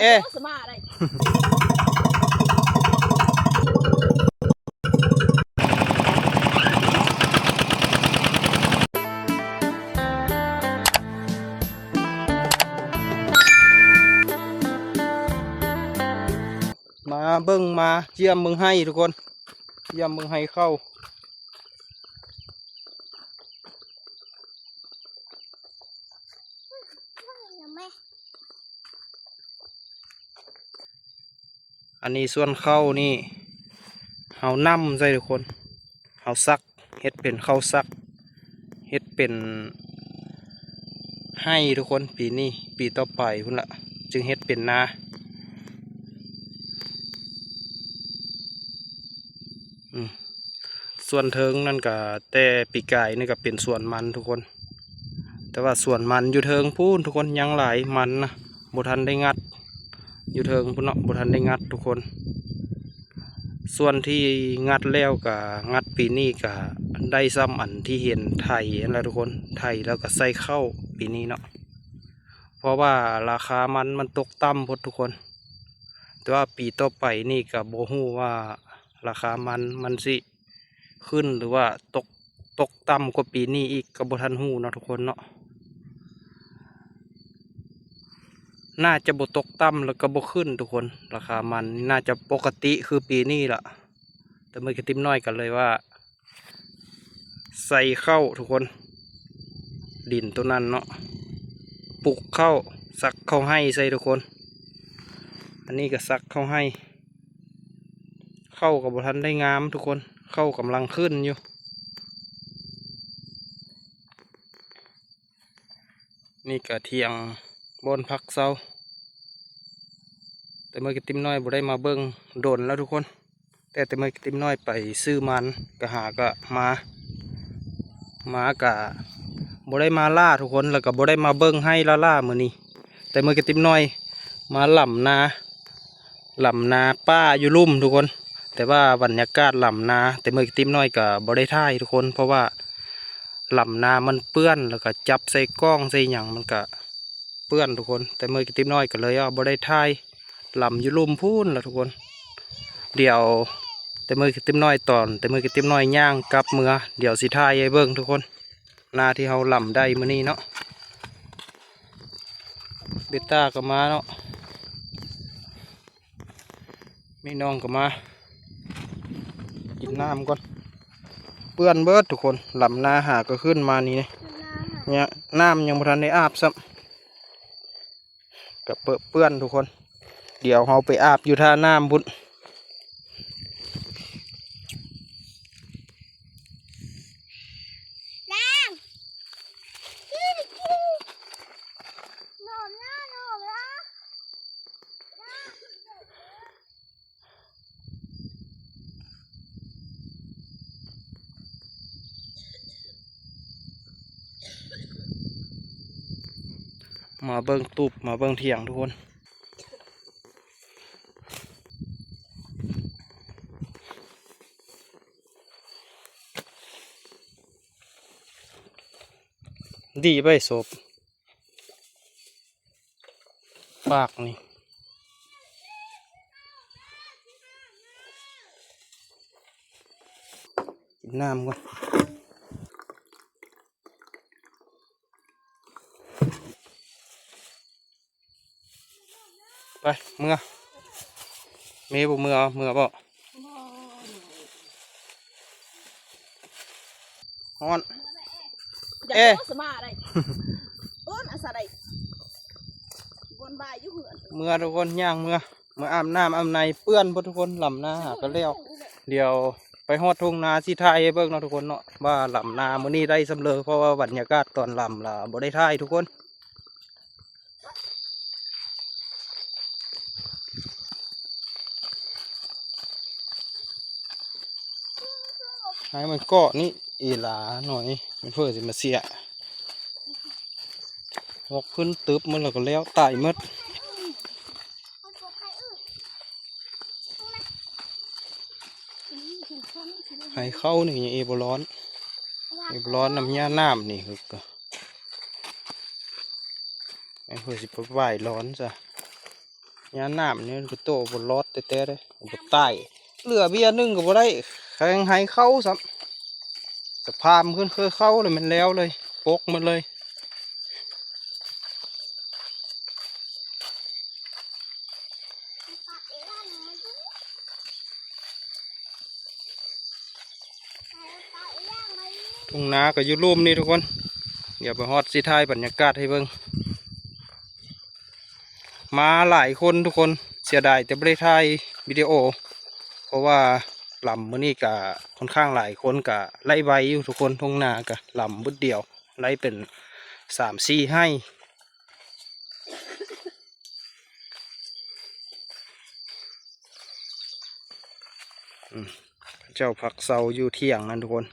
ເອ້ ມາເບິ່ງ ມາຢ້ຽມເບິ່ງໄຮ່ທຸກຄົນ ຢ້ຽມເບິ່ງໄຮ່ເຂົ້າ. ອັນນີ້ສວນເຂົ້ານີ້ ເຮົານຳໃສ່ທຸກຄົນ ເຮົາສັກ ເຮັດເປັນເຂົ້າສັກ ເຮັດເປັນໄຮ່ທຸກຄົນ ປີນີ້ ປີຕໍ່ໄປພຸ້ນລະ ຈຶ່ງເຮັດເປັນນາ ອືມ. ສ່ວນເທິງນັ້ນກະ ແຕ່ປີກາຍນີ້ກະເປັນສວນມັນທຸກຄົນ ແຕ່ວ່າສວນມັນຢູ່ເທິງພຸ້ນທຸກຄົນ ຍັງຫຼາຍມັນນະ ບໍ່ທັນໄດ້ງັດ ຢູ່ເທິງພຸ້ນເນາະ ບໍ່ທັນໄດ້ງັດທຸກຄົນ. ສ່ວນທີ່ງັດແລ້ວກະງັດປີນີ້ກະໄດ້ຊ່ຳອັນທີ່ເຫັນໄຖຫັ້ນລະທຸກຄົນ ໄຖແລ້ວກະໃສ່ເຂົ້າປີນີ້ເນາະ ເພາະວ່າລາຄາມັນ ມັນຕົກຕ່ຳໂພດທຸກຄົນ. ແຕ່ວ່າປີຕໍ່ໄປນີ້ກະບໍ່ຮູ້ວ່າລາຄາມັນ ມັນຊິຂຶ້ນ ຫຼືວ່າຕົກ ຕົກຕ່ຳກວ່າປີນີ້ອີກ ກະບໍ່ທັນຮູ້ເນາະທຸກຄົນເນາະ. ໜ້າຈະບໍ່ຕົກຕ່ຳ ແລ້ວກະບໍ່ຂຶ້ນທຸກຄົນ ລາຄາມັນໜ້າຈະປົກກະຕິຄືປີນີ້ລະ. ແຕ່ມື້ກີ້ຕິບນ້ອຍກະເລີຍວ່າ ໃສ່ເຂົ້າທຸກຄົນ ດິນໂຕນັ້ນເນາະ ປຸກເຂົ້າ ສັກເຂົ້າໄຮ່ໃສ່ທຸກຄົນ. ອັນນີ້ກະສັກເຂົ້າໄຮ່ ເຂົ້າກະບໍ່ທັນໄດ້ງາມທຸກຄົນ ເຂົ້າກຳລັງຂຶ້ນຢູ່. ນີ້ກະຖຽງບ່ອນພັກເຊົາ ແຕ່ມື້ກີ້ຕິບນ້ອຍບໍ່ໄດ້ມາເບິ່ງດົນແລ້ວທຸກຄົນ ແຕ່ ແຕ່ມື້ກີ້ຕິບນ້ອຍໄປຊື້ມັນ ກະຫາກະມາ ມາກະບໍ່ໄດ້ມາລ້າທຸກຄົນ ແລ້ວກະບໍ່ໄດ້ມາເບິ່ງໄຮ່ລ້າໆມື້ນີ້. ແຕ່ມື້ກີ້ຕິບນ້ອຍມາລຳນາ ລຳນາປ່າຢູ່ລຸ່ມທຸກຄົນ ແຕ່ວ່າບັນຍາກາດລຳນາ ແຕ່ມື້ກີ້ຕິບນ້ອຍກະບໍ່ໄດ້ຖ່າຍທຸກຄົນ ເພາະວ່າລຳນາມັນເປື້ອນ ແລ້ວກະຈັບໃສ່ກ້ອງໃສ່ຫຍັງມັນກະ ເປື້ອນທຸກຄົນ ແຕ່ມື້ກີ້ຕິບນ້ອຍກະເລີຍວ່າບໍ່ໄດ້ຖ່າຍ ລຳຢູ່ລຸ່ມພຸ້ນລະທຸກຄົນ. ດຽວແຕ່ມື້ກີ້ຕິບນ້ອຍ ຕອນແຕ່ມື້ກີ້ຕິບນ້ອຍຍ່າງກັບເມືອ ດຽວຊິຖ່າຍໃຫ້ເບິ່ງທຸກຄົນ ນາທີ່ເຮົາລຳໄດ້ມື້ນີ້ເນາະ. ເບຕ້າກະມາເນາະ. ມີນ້ອງກະມາ ກິນນ້ຳກ່ອນ ເປື້ອນເບິດທຸກຄົນ ລຳນາຫາກະຂຶ້ນມານີ້ ນີ້ ນ້ຳຍັງບໍ່ທັນໄດ້ອາບຊ້ຳ ກະເປິເປື້ອນທຸກຄົນ ດຽວເຮົາໄປອາບຢູ່ທ່ານ້ຳພຸ້ນ. ມາເບິ່ງຕູບ ມາເບິ່ງຖຽງທຸກຄົນ ດີໄປສົບ ປາກນີ້ ກິນນ້ຳກ່ອນ ໄປ ເມືອ ເມບໍ່ເມືອ ເມືອບໍ່? ຮ້ອນ ເອ ເມືອທຸກຄົນ ຍ່າງເມືອ ເມືອອາບນ້ຳອາບໃນ ເປື້ອນເບິດທຸກຄົນ ລຳນາຫາກະແລ້ວ ດຽວໄປຮອດທົ່ງນາຊິຖ່າຍໃຫ້ເບິ່ງເນາະທຸກຄົນເນາະ ວ່າລຳນາມື້ນີ້ໄດ້ຊ່ຳເລີ ເພາະວ່າບັນຍາກາດຕອນລຳລະບໍ່ໄດ້ຖ່າຍທຸກຄົນ. ໃຫ້ມັນເກາະນີ້ ເອລາໜ້ອຍ ມັນເຜີຊິມາເສຍ ຮອກຂຶ້ນຕຶບໝົດແລ້ວກະແລ້ວ ຕາຍໝົດ. ໃຫ້ເຂົ້ານີ້ເອບໍ່ຮ້ອນ ເອບໍ່ຮ້ອນນຳຫຍ້າໜາມນີ້ ເພິ່ນກະ ໃຫ້ເພິ່ນຊິໄປຫວາຍຮ້ອນຊະ. ຍາມນ້ຳນີ້ກໍໂຕບໍ່ລອດແທ້ໆເດ້ ບໍ່ຕາຍ ເຫຼືອເບ້ຍໜຶ່ງກໍບໍ່ໄດ້ ແຂ່ງໄຮ່ເຂົ້າຊ້ຳ ສະພາບມັນເຄີຍເຂົ້າແລ້ວ ແມ່ນແລ້ວເລີຍ ປົກໝົດເລີຍ. ທົ່ງນາກໍຢູ່ລຸ່ມນີ້ທຸກຄົນ ດຽວໄປຮອດຊິຖ່າຍບັນຍາກາດໃຫ້ເບິ່ງ. ມາຫຼາຍຄົນທຸກຄົນ ເສຍດາຍແຕ່ບໍ່ໄດ້ຖ່າຍວິດີໂອ ເພາະວ່າລຳມື້ນີ້ກະຂ້ອນຂ້າງຫຼາຍຄົນ ກະໄລ່ໄວຢູ່ທຸກຄົນ ທົ່ງນາກະລຳບຶດດຽວ ໄລ່ເປັນສາມສີ່ໄຮ່. ອືມ ເຂົາເຈົ້າພັກເຊົາຢູ່ທ່ຽງນັ້ນທຸກຄົນ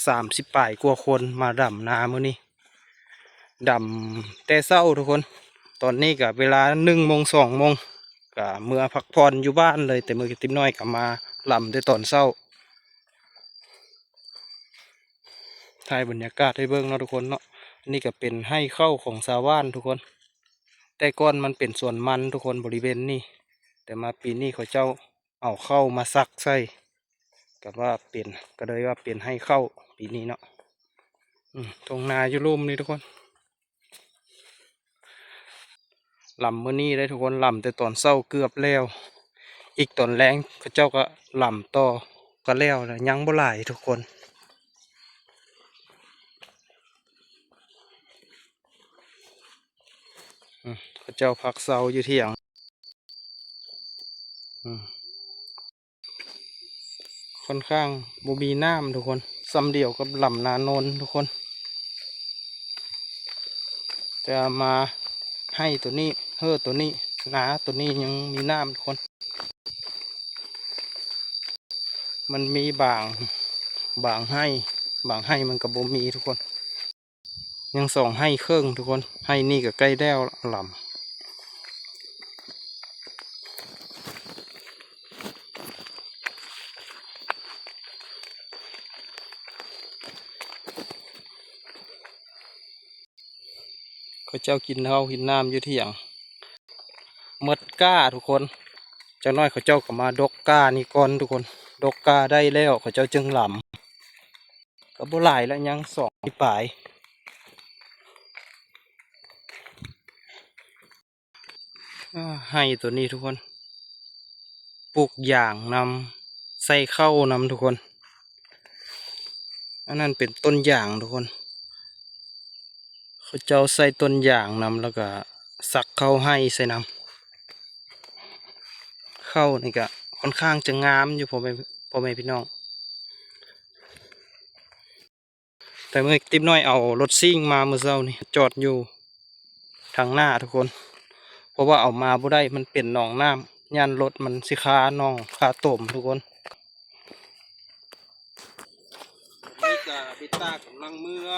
ສາມສິບປາຍກວ່າຄົນມາດຳນາມື້ນີ້ ດຳແຕ່ເຊົ້າທຸກຄົນ ຕອນນີ້ກະເວລາໜຶ່ງໂມງ ສອງໂມງ ກະເມືອພັກຜ່ອນຢູ່ບ້ານເລີຍ ແຕ່ມື້ຕິບນ້ອຍກະມາລຳແຕ່ຕອນເຊົ້າ. ຖ່າຍບັນຍາກາດໃຫ້ເບິ່ງເນາະທຸກຄົນເນາະ ອັນນີ້ກະເປັນໄຮ່ເຂົ້າຂອງຊາວບ້ານທຸກຄົນ ແຕ່ກ່ອນມັນເປັນສວນມັນທຸກຄົນ ບໍລິເວນນີ້ ແຕ່ມາປີນີ້ເຂົາເຈົ້າເອົາເຂົ້າມາສັກໃສ່ ກໍວ່າເປັນ ກໍເລີຍວ່າເປັນໄຮ່ເຂົ້າປີນີ້ເນາະ. ອືມ ທົ່ງນາຢູ່ລຸ່ມນີ້ທຸກຄົນ ລຳມື້ນີ້ໄດ້ທຸກຄົນ ລຳແຕ່ຕອນເຊົ້າເກືອບແລ້ວ ອີກຕອນແລງເຂົາເຈົ້າກໍລຳຕໍ່ ກໍແລ້ວແລ້ວ ຍັງບໍ່ຫຼາຍທຸກຄົນ. ອືມ ເຂົາເຈົ້າພັກເຊົາຢູ່ທ່ຽງ ອືມ ຂ້ອນຂ້າງບໍ່ມີນ້ຳທຸກຄົນ ສ່ຳດຽວກັບລຳນາໂນນທຸກຄົນ ແຕ່ມາໄຮ່ໂຕນີ້ ເຮີໂຕນີ້ ນາໂຕນີ້ຍັງມີນ້ຳທຸກຄົນ ມັນມີບາງ ບາງໄຮ່ ບາງໄຮ່ມັນກໍບໍ່ມີທຸກຄົນ. ຍັງສອງໄຮ່ເຄິ່ງທຸກຄົນ ໄຮ່ນີ້ກໍໃກ້ແລ້ວລຳ ເຂົາເຈົ້າກິນເຂົ້າກິນນ້ຳຢູ່ທ່ຽງ ໝົດກ້າທຸກຄົນ ຈັກໜ້ອຍເຂົາເຈົ້າກໍມາດົກກ້ານີ້ກ່ອນທຸກຄົນ ດົກກ້າໄດ້ແລ້ວເຂົາເຈົ້າຈຶ່ງລຳ. ກໍບໍ່ຫຼາຍລະ ຍັງສອງປາຍ ອາ ໄຮ່ໂຕນີ້ທຸກຄົນ ປູກຢາງນຳ ໃສ່ເຂົ້ານຳທຸກຄົນ ອັນນັ້ນເປັນຕົ້ນຢາງທຸກຄົນ ເຂົາເຈົ້າໃສ່ຕົ້ນຢາງນຳ ແລ້ວກະສັກເຂົ້າໄຮ່ໃສ່ນຳ. ເຂົ້ານີ້ກະຂ້ອນຂ້າງຈະງາມຢູ່ ພໍ່ແມ່ ພໍ່ແມ່ພີ່ນ້ອງ ແຕ່ມື້ຕິບນ້ອຍເອົາລົດຊິງມາມື້ເຊົ້ານີ້ ຈອດຢູ່ທາງໜ້າທຸກຄົນ ເພາະວ່າເອົາມາບໍ່ໄດ້ ມັນເປັນໜອງນ້ຳ ຢ້ານລົດມັນຊິຄາໜອງຄາຕົມທຸກຄົນ. ນີ້ກະເບຕ້າກຳລັງເມືອ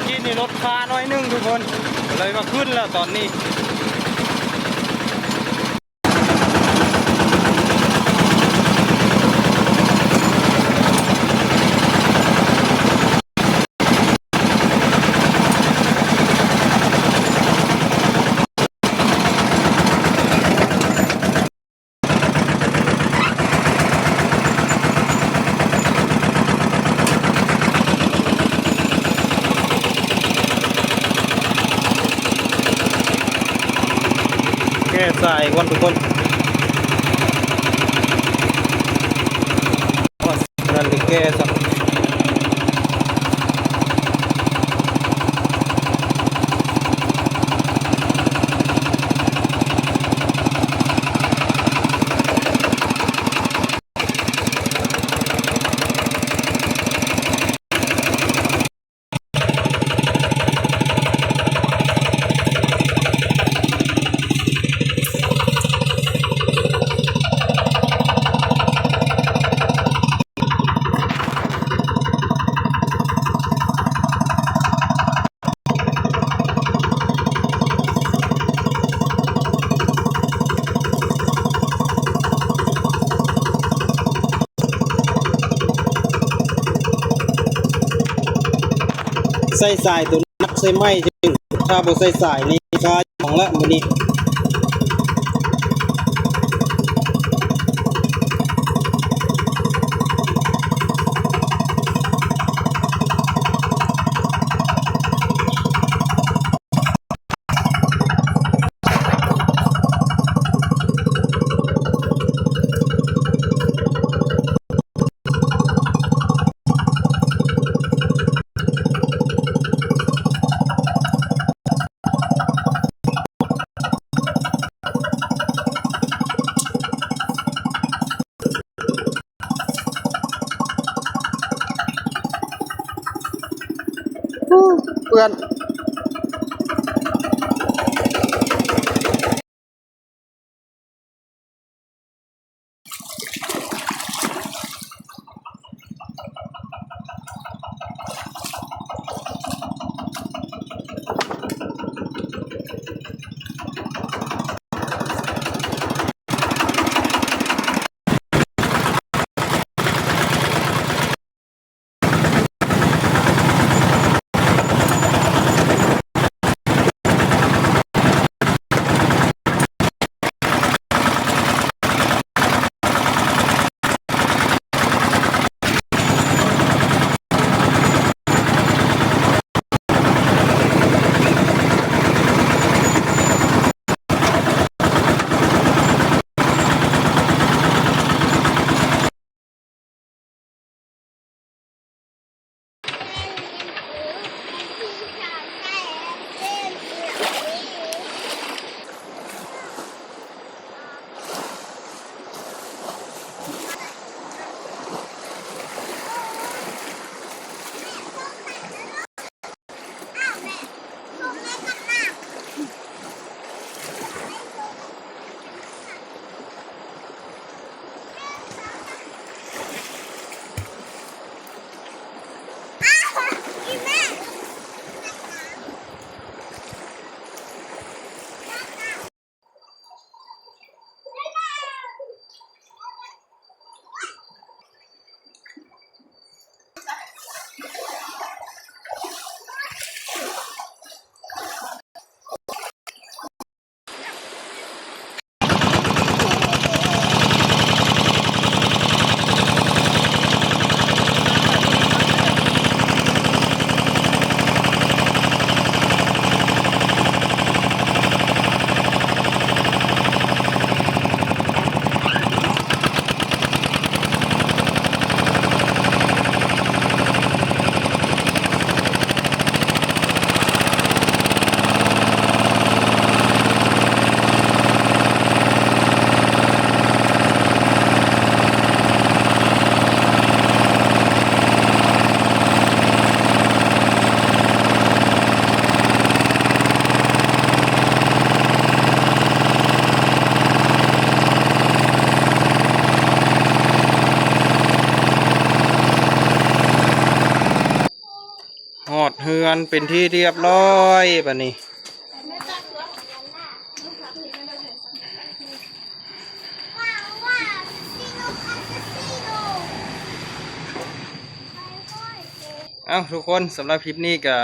ກີ້ນີ້ລົດຄາໜ້ອຍໜຶ່ງທຸກຄົນ ເລີຍມາຂຶ້ນແລ້ວຕອນນີ້. ແກ້ສາຍກ່ອນທຸກຄົນ ນັ້ນໄປແກ້ຊະ. ໃສ່ສາຍໂຕໜັກໃສ່ໄມ້ຈັ່ງ ຖ້າບໍ່ໃສ່ສາຍນີ້ຄາຢູ່ໝ່ອງລະມື້ນີ້. ເປື້ອນ. ຮອດເຮືອນເປັນທີ່ລຽບລ້ອຍບາດນີ້. ເອົ້າ ທຸກຄົນ, ສຳລັບຄລິບນີ້ກະ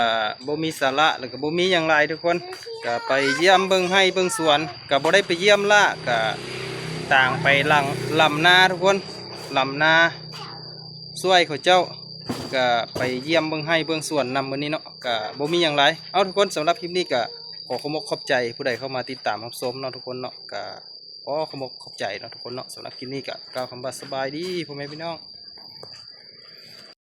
ບໍ່ມີສາລະ ແລ້ວກະບໍ່ມີຫຍັງຫຼາຍທຸກຄົນ, ກະໄປຢ້ຽມເບິ່ງໄຮ່ເບິ່ງສວນ, ກະບໍ່ໄດ້ໄປຢ້ຽມລະ ກະຕ່າງໄປຫຼັງ ລຳນາທຸກຄົນ, ລຳນາຊ່ວຍເຂົາເຈົ້າ, ກະໄປຢ້ຽມເບິ່ງໄຮ່ເບິ່ງສວນນຳມື້ນີ້ເນາະ, ກະບໍ່ມີຫຍັງຫຼາຍ. ເອົ້າ ທຸກຄົນ, ສຳລັບຄລິບນີ້ກະຂໍຂອບອົກຂອບໃຈຜູ້ໃດເຂົ້າມາຕິດຕາມຮັບຊົມເນາະທຸກຄົນເນາະ, ກະຂໍຂອບອົກຂອບໃຈເນາະທຸກຄົນເນາະ. ສຳລັບຄລິບນີ້ກະກ່າວຄຳວ່າສະບາຍດີພໍ່ແມ່ພີ່ນ້ອງ.